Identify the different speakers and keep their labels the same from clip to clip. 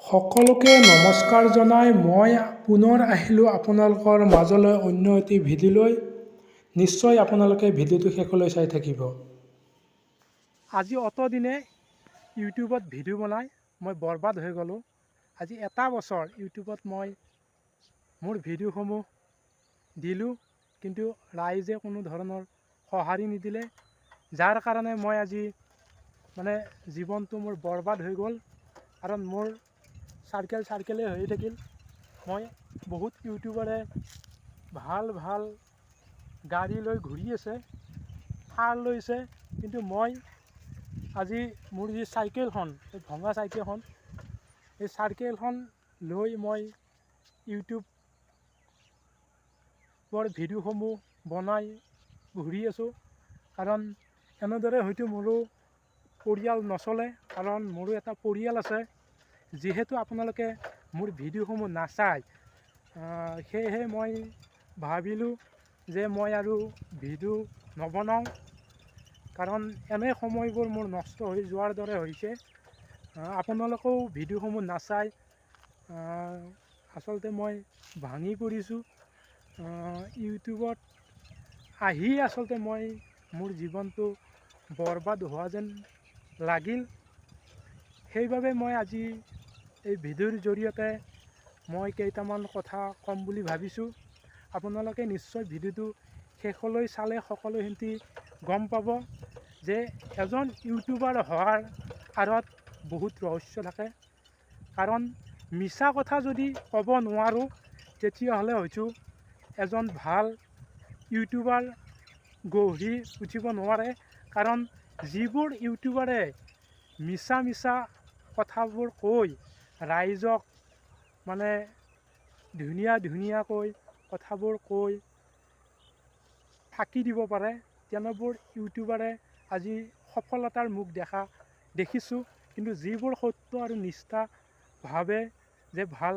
Speaker 1: সকলোকে নমস্কাৰ জনাই মই পুনৰ আহিলোঁ আপোনালোকৰ মাজলৈ অন্য এটি ভিডিঅ'লৈ। নিশ্চয় আপোনালোকে ভিডিঅ'টো শেষলৈ চাই থাকিব। আজি অতদিনে ইউটিউবত ভিডিঅ' বনাই মই বৰবাদ হৈ গ'লোঁ। আজি এটা বছৰ ইউটিউবত মই মোৰ ভিডিঅ'সমূহ দিলোঁ, কিন্তু ৰাইজে কোনো ধৰণৰ সঁহাৰি নিদিলে, যাৰ কাৰণে মই আজি মানে জীৱনটো মোৰ বৰবাদ হৈ গ'ল। কাৰণ মোৰ চাৰ্কেল চাৰ্কেলেই হৈ থাকিল। মই বহুত ইউটিউবাৰে ভাল ভাল গাড়ী লৈ ঘূৰি আছে, থাৰ লৈছে, কিন্তু মই আজি মোৰ যি চাইকেলখন, এই ভঙা চাইকেলখন, এই চাইকেলখন লৈ মই ইউটিউবৰ ভিডিঅ'সমূহ বনাই ঘূৰি আছোঁ। কাৰণ এনেদৰে হয়তো মোৰো পৰিয়াল নচলে, কাৰণ মোৰো এটা পৰিয়াল আছে। যিহেতু আপোনালোকে মোৰ ভিডিঅ'সমূহ নাচায়, সেয়েহে মই ভাবিলোঁ যে মই আৰু ভিডিঅ' নবনাওঁ, কাৰণ এনে সময়বোৰ মোৰ নষ্ট হৈ যোৱাৰ দৰে হৈছে। আপোনালোকেও ভিডিঅ'সমূহ নাচায়, আচলতে মই ভাঙি পৰিছোঁ। ইউটিউবত আহি আচলতে মই মোৰ জীৱনটো বৰবাদ হোৱা যেন লাগিল। সেইবাবে মই আজি এই ভিডিঅ'ৰ জৰিয়তে মই কেইটামান কথা ক'ম বুলি ভাবিছোঁ। আপোনালোকে নিশ্চয় ভিডিঅ'টো শেষলৈ চালে সকলোখিনি গম পাব যে এজন ইউটিউবাৰ হোৱাৰ আঁৰত বহুত ৰহস্য থাকে। কাৰণ মিছা কথা যদি ক'ব নোৱাৰোঁ, তেতিয়াহ'লে হয়তো এজন ভাল ইউটিউবাৰ গঢ়ি উঠিব নোৱাৰে। কাৰণ যিবোৰ ইউটিউবাৰে মিছা মিছা কথাবোৰ কৈ ৰাইজক মানে ধুনীয়া ধুনীয়াকৈ কথাবোৰ কৈ ফাঁকি দিব পাৰে, তেনেবোৰ ইউটিউবাৰে আজি সফলতাৰ মুখ দেখা দেখিছোঁ। কিন্তু যিবোৰ সত্য আৰু নিষ্ঠা ভাবে যে ভাল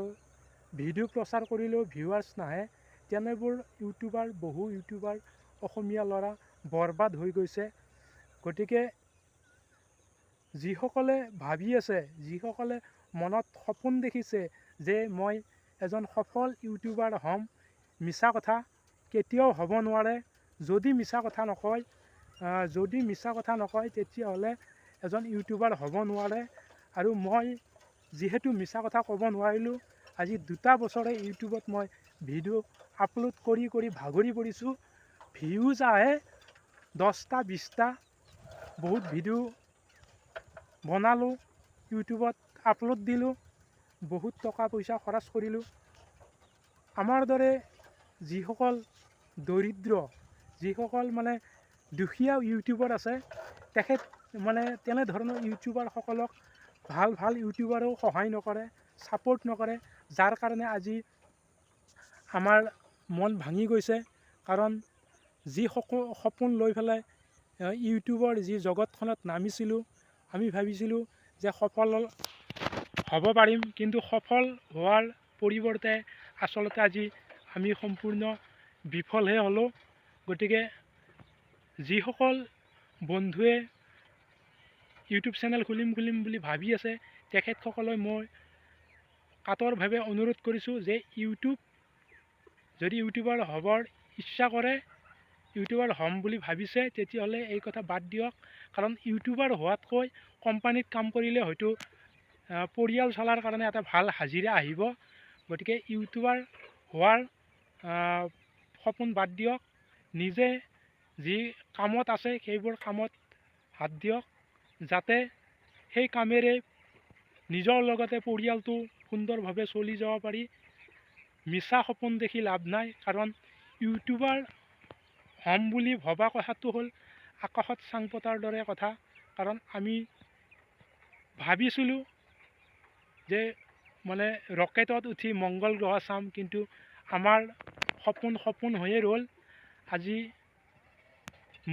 Speaker 1: ভিডিঅ' প্ৰচাৰ কৰিলেও ভিউৱাৰ্ছ নাহে, তেনেবোৰ ইউটিউবাৰ, বহু ইউটিউবাৰ অসমীয়া ল'ৰা বৰবাদ হৈ গৈছে। গতিকে যিসকলে ভাবি আছে, যিসকলে মনত সপোন দেখিছে যে মই এজন সফল ইউটিউবাৰ হ'ম, মিছা কথা কেতিয়াও হ'ব নোৱাৰে। যদি মিছা কথা নকয়, যদি মিছা কথা নকয়, তেতিয়াহ'লে এজন ইউটিউবাৰ হ'ব নোৱাৰে। আৰু মই যিহেতু মিছা কথা ক'ব নোৱাৰিলোঁ, আজি 2টা বছৰে ইউটিউবত মই ভিডিঅ' আপলোড কৰি কৰি ভাগৰি পৰিছোঁ। ভিউজ আহে 10টা 20টা। বহুত ভিডিঅ' বনালোঁ, ইউটিউবত আপলোড দিলোঁ, বহুত টকা পইচা খৰচ কৰিলোঁ। আমাৰ দৰে যিসকল দৰিদ্ৰ, যিসকল মানে দুখীয়া ইউটিউবাৰ আছে, তেখেত মানে তেনেধৰণৰ ইউটিউবাৰসকলক ভাল ভাল ইউটিউবাৰেও সহায় নকৰে, ছাপোৰ্ট নকৰে, যাৰ কাৰণে আজি আমাৰ মন ভাঙি গৈছে। কাৰণ যি সপোন লৈ পেলাই ইউটিউবৰ যি জগতখনত নামিছিলোঁ, আমি ভাবিছিলোঁ যে সফল হ'ব পাৰিম, কিন্তু সফল হোৱাৰ পৰিৱৰ্তে আচলতে আজি আমি সম্পূৰ্ণ বিফলহে হ'লোঁ। গতিকে যিসকল বন্ধুৱে ইউটিউব চেনেল খুলিম খুলিম বুলি ভাবি আছে, তেখেতসকলৈ মই কাতৰভাৱে অনুৰোধ কৰিছোঁ যে ইউটিউব যদি ইউটিউবাৰ হ'বৰ ইচ্ছা কৰে, ইউটিউবাৰ হ'ম বুলি ভাবিছে, তেতিয়াহ'লে এই কথা বাদ দিয়ক। কাৰণ ইউটিউবাৰ হোৱাতকৈ কোম্পানীত কাম কৰিলে হয়তো পৰিয়াল চলাৰ কাৰণে এটা ভাল হাজিৰা আহিব। গতিকে ইউটিউবাৰ হোৱাৰ সপোন বাদ দিয়ক, নিজে যি কামত আছে সেইবোৰ কামত হাত দিয়ক, যাতে সেই কামেৰে নিজৰ লগতে পৰিয়ালটো সুন্দৰভাৱে চলি যাব পাৰি। মিছা সপোন দেখি লাভ নাই। কাৰণ ইউটিউবাৰ হ'ম বুলি ভবা কথাটো হ'ল আকাশত চাং পতাৰ দৰে কথা। কাৰণ আমি ভাবিছিলোঁ যে মানে ৰকেটত উঠি মংগল গ্ৰহ চাম, কিন্তু আমাৰ সপোন সপোন হৈয়ে ৰ'ল। আজি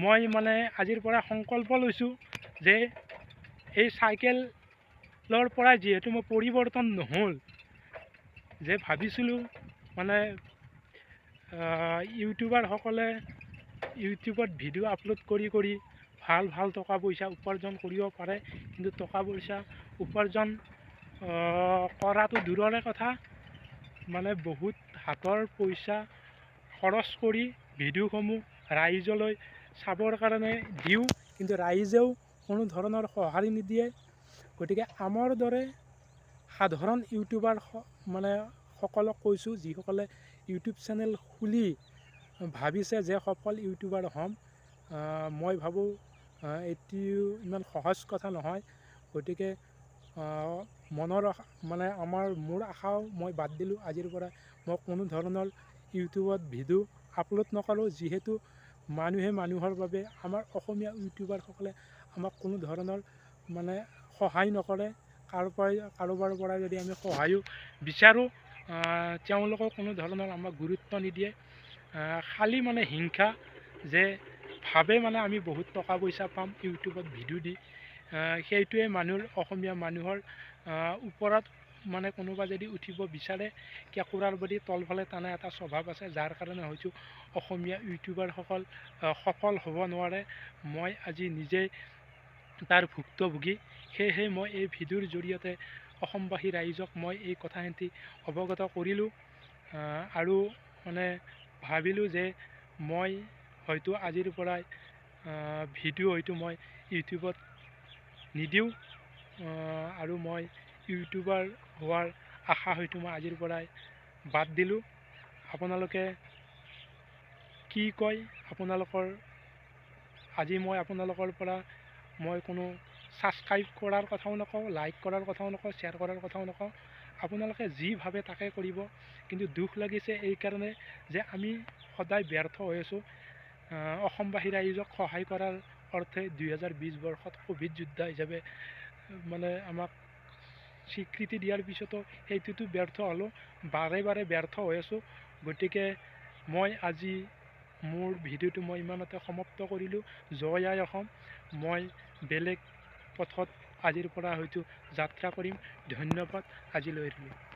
Speaker 1: মই মানে আজিৰ পৰা সংকল্প লৈছোঁ যে এই চাইকেলৰ পৰা যিহেতু মই পৰিৱৰ্তন নহ'ল, যে ভাবিছিলোঁ মানে ইউটিউবাৰসকলে ইউটিউবত ভিডিঅ' আপলোড কৰি কৰি ভাল ভাল টকা পইচা উপাৰ্জন কৰিব পাৰে, কিন্তু টকা পইচা উপাৰ্জন কৰাটো দূৰৰে কথা, মানে বহুত হাতৰ পইচা খৰচ কৰি ভিডিঅ'সমূহ ৰাইজলৈ চাবৰ কাৰণে দিওঁ, কিন্তু ৰাইজেও কোনো ধৰণৰ সঁহাৰি নিদিয়ে। গতিকে আমাৰ দৰে সাধাৰণ ইউটিউবাৰ মানে সকলক কৈছোঁ, যিসকলে ইউটিউব চেনেল খুলি ভাবিছে যে সফল ইউটিউবাৰ হ'ম, মই ভাবোঁ এইটো ইমান সহজ কথা নহয়। গতিকে মনৰ মানে মোৰ আশাও মই বাদ দিলোঁ। আজিৰ পৰা মই কোনো ধৰণৰ ইউটিউবত ভিডিঅ' আপলোড নকৰোঁ, যিহেতু মানুহে মানুহৰ বাবে আমাৰ অসমীয়া ইউটিউবাৰসকলে আমাক কোনো ধৰণৰ মানে সহায় নকৰে। কাৰোবাৰ পৰা যদি আমি সহায়ো বিচাৰোঁ, তেওঁলোকেও কোনো ধৰণৰ আমাক গুৰুত্ব নিদিয়ে। খালী মানে হিংসা যে ভাবে মানে আমি বহুত টকা পইচা পাম ইউটিউবত ভিডিঅ' দি, সেইটোৱে মানুহৰ অসমীয়া মানুহৰ ওপৰত মানে কোনোবা যদি উঠিব বিচাৰে কেঁকোৰাৰ বডি তলফালে টানা এটা স্বভাৱ আছে, যাৰ কাৰণে হয়তো অসমীয়া ইউটিউবাৰসকল সফল হ'ব নোৱাৰে। মই আজি নিজেই তাৰ ভুক্তভোগী। সেয়েহে মই এই ভিডিঅ'ৰ জৰিয়তে অসমবাসী ৰাইজক মই এই কথাখিনি অৱগত কৰিলোঁ আৰু মানে ভাবিলোঁ যে মই হয়তো আজিৰ পৰাই ভিডিঅ' হয়তো মই ইউটিউবত নিদিওঁ আৰু মই ইউটিউবাৰ হোৱাৰ আশা হয়তো মই আজিৰ পৰাই বাদ দিলোঁ। আপোনালোকে কি কয়, আপোনালোকৰ আজি মই আপোনালোকৰ পৰা মই কোনো ছাবস্ক্ৰাইব কৰাৰ কথাও নকওঁ, লাইক কৰাৰ কথাও নকওঁ, শ্বেয়াৰ কৰাৰ কথাও নকওঁ। আপোনালোকে যি ভাবে তাকে কৰিব। কিন্তু দুখ লাগিছে এইকাৰণে যে আমি সদায় ব্যৰ্থ হৈ আছোঁ। অসমবাসী ৰাইজক সহায় কৰাৰ অৰ্থে 2020 বৰ্ষত ক'ভিড যোদ্ধা হিচাপে মানে আমাক স্বীকৃতি দিয়াৰ পিছতো সেইটোতো ব্যৰ্থ হ'লোঁ, বাৰে বাৰে ব্যৰ্থ হৈ আছোঁ। গতিকে মই আজি মোৰ ভিডিঅ'টো মই ইমানতে সমাপ্ত কৰিলোঁ। জয় আই অসম। মই বেলেগ পথত আজিৰ পৰা হয়তো যাত্ৰা কৰিম। ধন্যবাদ, আজিলৈ এৰিলোঁ।